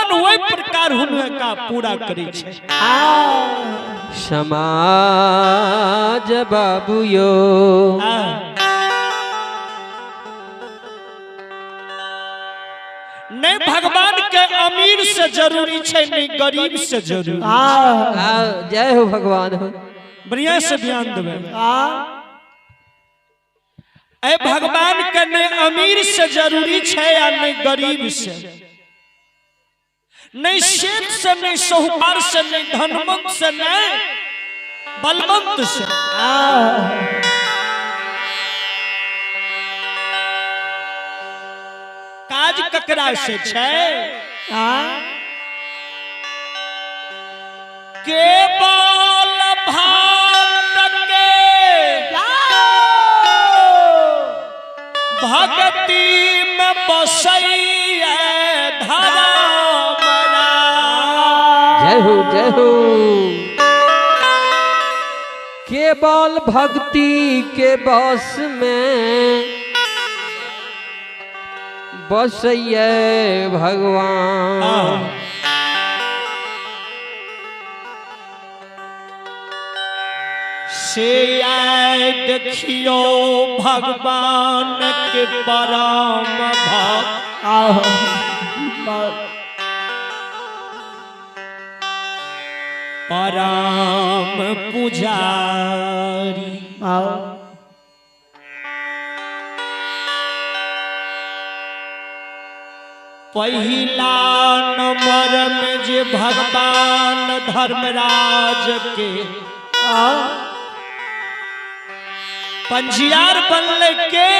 भगवान ओहि प्रकार हुनका पूरा करै छै। समाज बाबू यो नहीं भगवान के अमीर से जरूरी छै, नहीं गरीब से जरूरी। जय हो भगवान हो। बढ़िया से ध्यान देबै। ए भगवान के नहीं अमीर से जरूरी छै आ नहीं गरीब से, नहीं सेठ से, नहीं साहूकार से, नहीं धनवंत से, नहीं बलवंत से। काज ककरा से छै? केवल भक्त के भक्ति में बसैया धर्म। जय हो जय हो। केवल भक्ति के बस में बसैया भगवान। से आए देखियो भगवान के परम भक्त परम पुजारी। पहिला नंबर में जे भगवान धर्मराज के पंजियार बनले के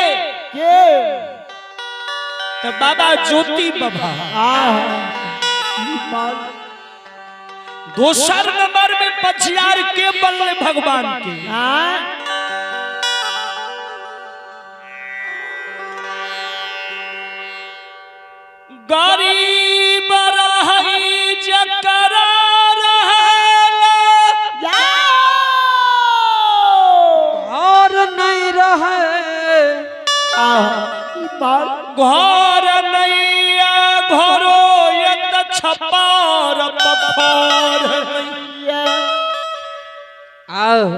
तो बाबा ज्योति बाबा। दोसर नंबर में पंजियार के बनले भगवान के गरीब रही जकरा रहेला और नहीं रहे घर नहीं घरो ये छपार पफार नहीं। आह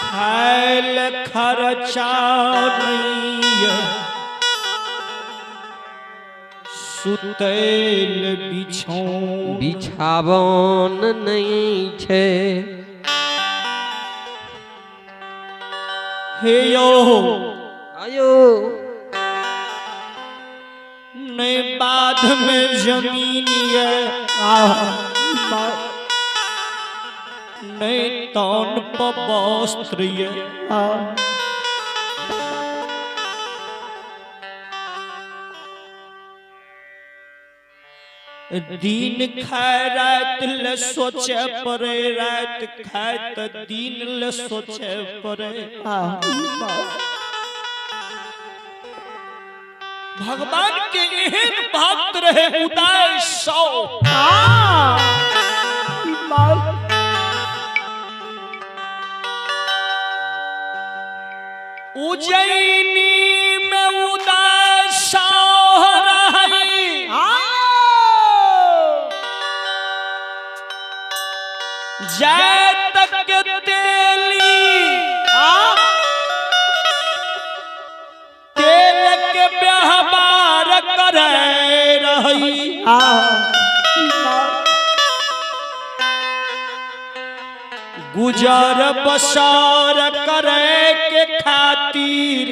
खायल खर्चा नहीं सुतैल बिछौन बिछावन नहीं छे। हे यो आयो नहीं बाद में जमीन ये नहीं तन पर वस्त्र ये दिन खाए रात ले सोचे पड़े, रात खाए त दिन ले सोचे पड़े। भगवान के एहन भक्त रहे उदय सौ। उज्जैनी में उदय सौ रही, जय तक तेली तेल के व्यवहार करे रही। गुजर बसर करे के खातिर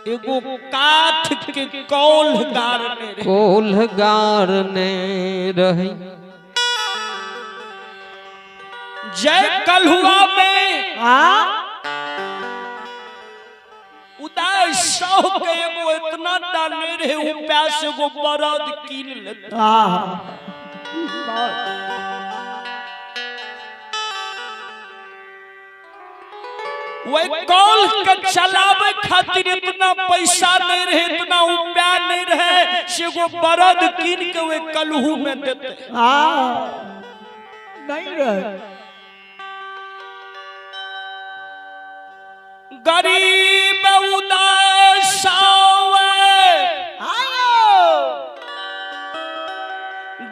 एगो काठ के कौल गारने रहे। कोल गारने रही। जय कलहुआ में उदय सौ के एगो इतना डालने रहे रुपया से एगो बरद कीन लेते। वही कौल के चलावे खातिर इतना पैसा नहीं रहे, इतना रुपया नहीं रहे, से एगो बरद कीन के वे कलहू में देते। नहीं रहे। गरीब उदासावे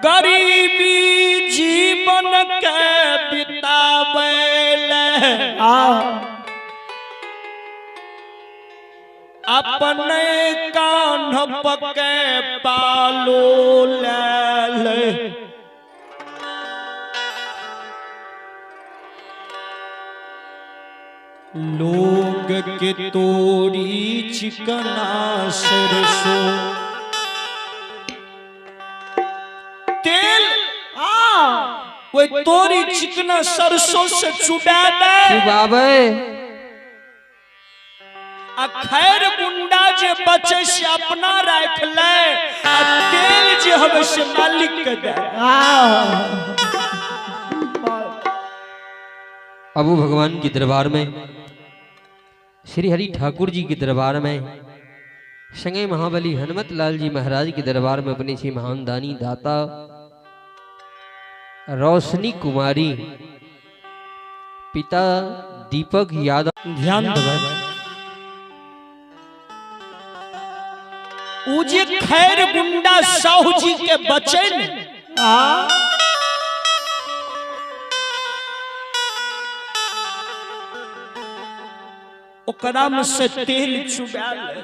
गरीबी जीवन के बितावे ले अपने कान्ह पके पालो ले ले। लोग के तोरी चिकना सरसों तेल वो तोरी चिकना सरसों से चुबा दे चुबावे आ खैर गुंडा जे बचे से अपना राख ले आ तेल जे हवे से मालिक के दे। अबू भगवान के दरबार में, श्री हरि ठाकुर जी के दरबार में, संगे महाबली हनुमत लाल जी महाराज के दरबार में अपनी श्री महान दानी दाता रोशनी कुमारी पिता दीपक यादव ध्यान देबै उ जे खैर गुंडा साहू जी के बचे ने ओकरा में से तेल चुबा ले,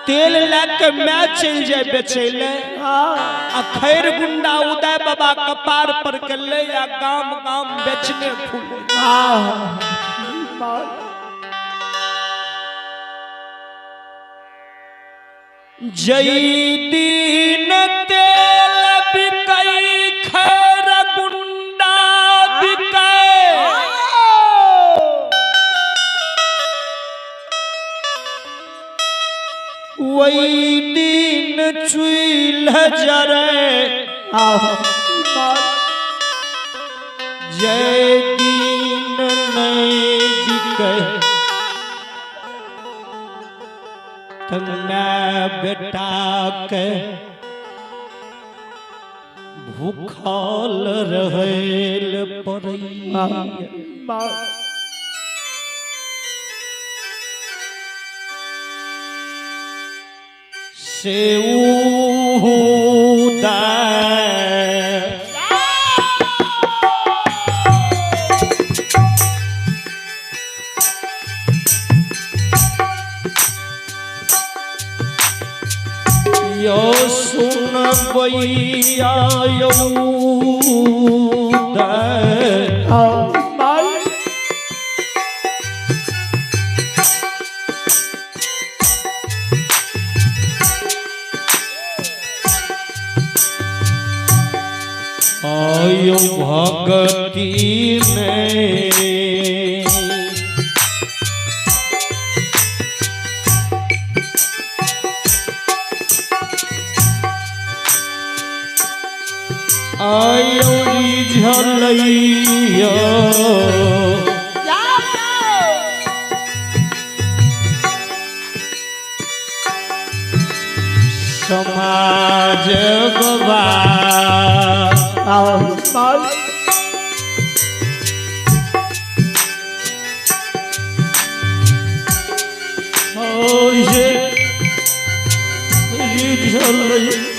तेल लेके मैं चल जाए बेचे ले आ खैर गुंडा उदय बाबा कपार पर के ले या गाम गाम बेचने फूले। जई दीन तेल बिकई खैर गुंडा बिकै वही दिन चुइल जरे जय दीन नहीं बिकै मैं बेटा के भूखल रहल पड़ैया। से यो सुन बैया यो आयो भगती में आयो रिझलैया समाज बाबा और ये रिझलैया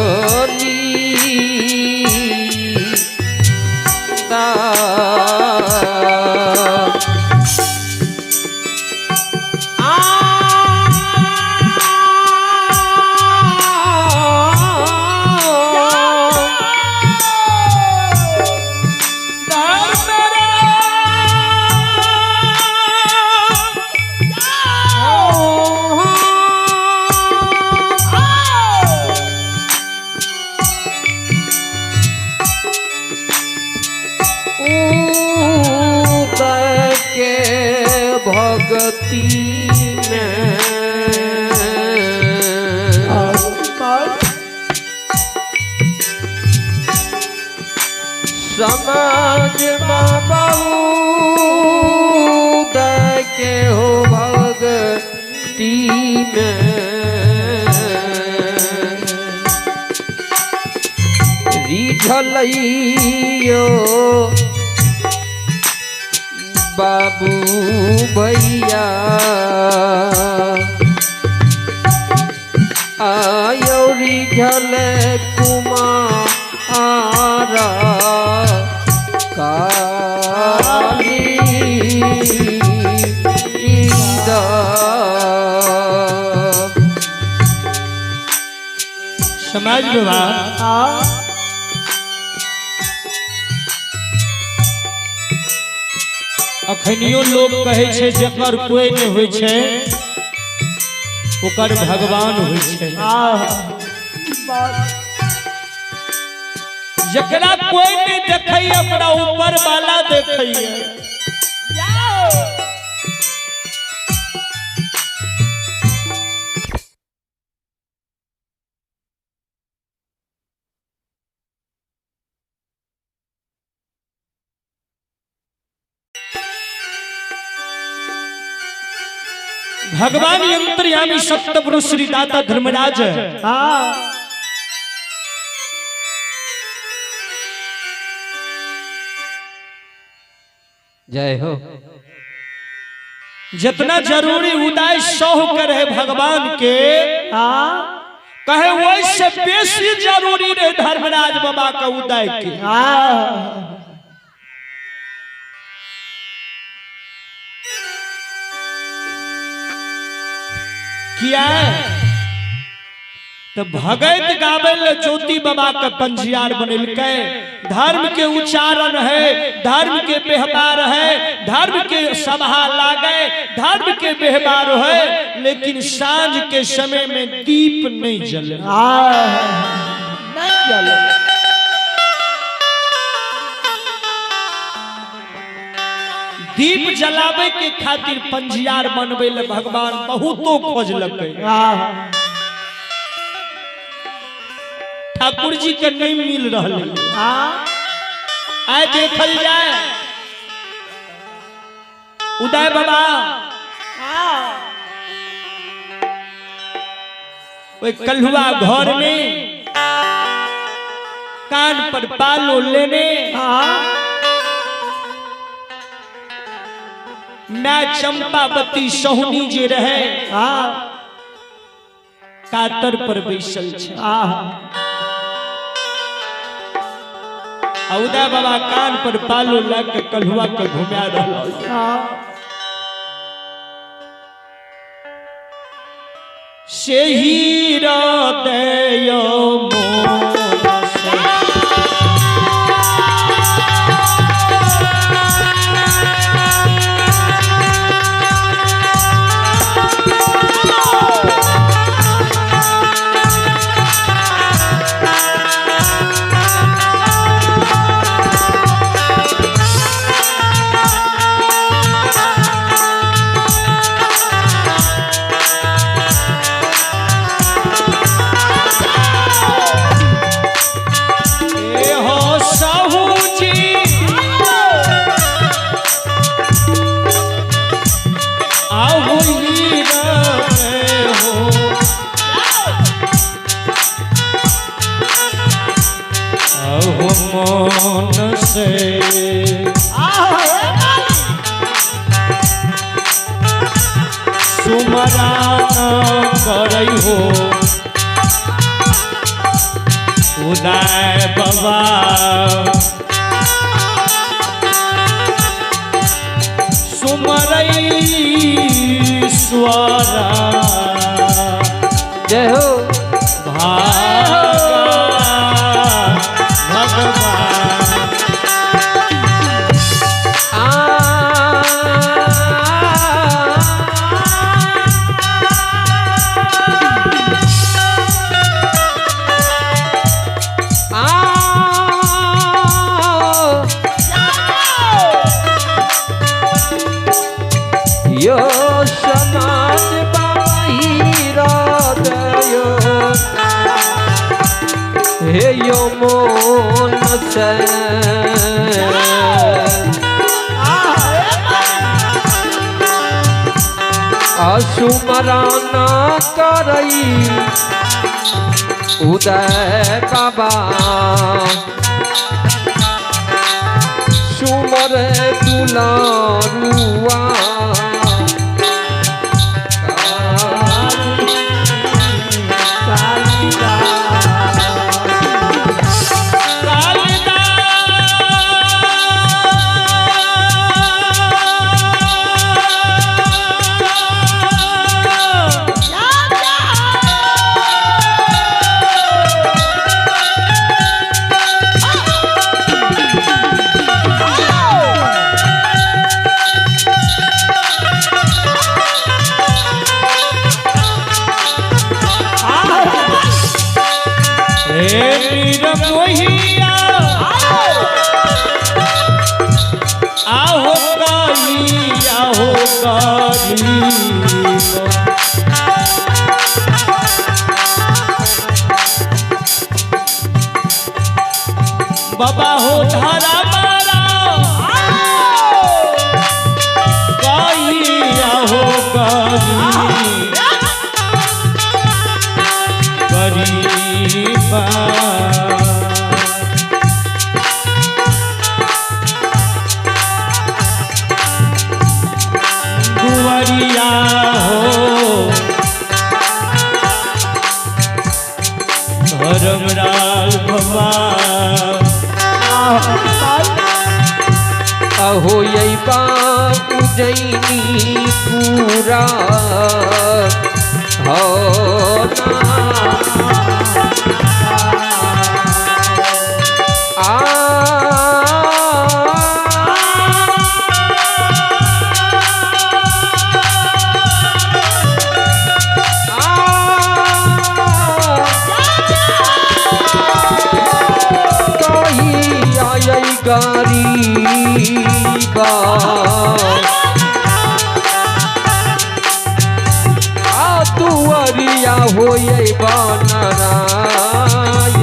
काली दा के भगती में समाज बहुत के हो भगती में रिझलैयो बाबू भैया आयो रिझल कुमारा काली समाज विभाग अखनियो लोग कहै छै जकर कोई नहीं होइ छै ओकर भगवान होइ छै। जकरा कोई नहीं देखैया ओकरा ऊपर वाला देखैया। भगवान अंतर्यामी सत्य पुरुष श्री दाता धर्मराज है। जय हो। जितना जरूरी उदय सह कर है भगवान के कहे वैसे बेसी जरूरी रहे धर्मराज बाबा का उदय के। किया तो भगत गावे ले ज्योति बाबा का पंजियार बनेलकै। धर्म के उच्चारण है, धर्म के व्यवहार है, धर्म के सभा लागे, धर्म के व्यवहार है, लेकिन सांझ के समय में दीप नहीं जले। नहीं जले। दीप जलावे के खातिर पंजियार बनवे ले भगवान बहुतो खोजलकै। ठाकुर जी के नहीं मिल रहा। आए देखल जाए उदय बाबा कलहुआ घर में कान पर पालो लेने मैं चंपावती सोहनी जे रहे कातर पर बैसल छे। उदय बाबा कान पर पालो लग के कलहुआ के घुमा रहा। से ही हृदय से सुमरा करई हो उदय बाबा सुमरई जय हो यो समाज हे यो मोन से असुमराना करई उदय बाबा सुमर दुलारुआ आहो काली आहो काली बाबा हो धारा मारा काली आहो काली गरीबा दुआरिया हो धर्मराज भगवान अहो यही बाबू जैनी पूरा हो ना गरीबा आ तुअरिया होय बनराय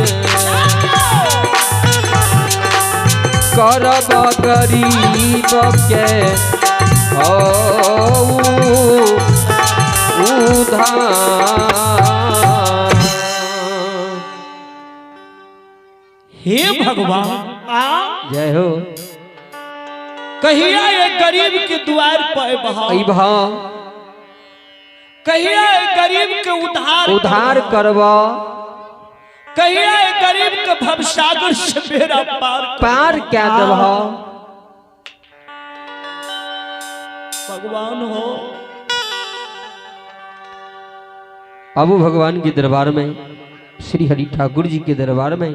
करब गरीब के हो उधार। हे भगवान जय हो। कहिया ये गरीब के द्वार पर बहाव, कहिया ये गरीब के उधार उधार करवा, कहिया ये गरीब के भवसागर से मेरा पार पार क्या दबा भगवान हो। अब भगवान के दरबार में, श्री हरि ठाकुर जी के दरबार में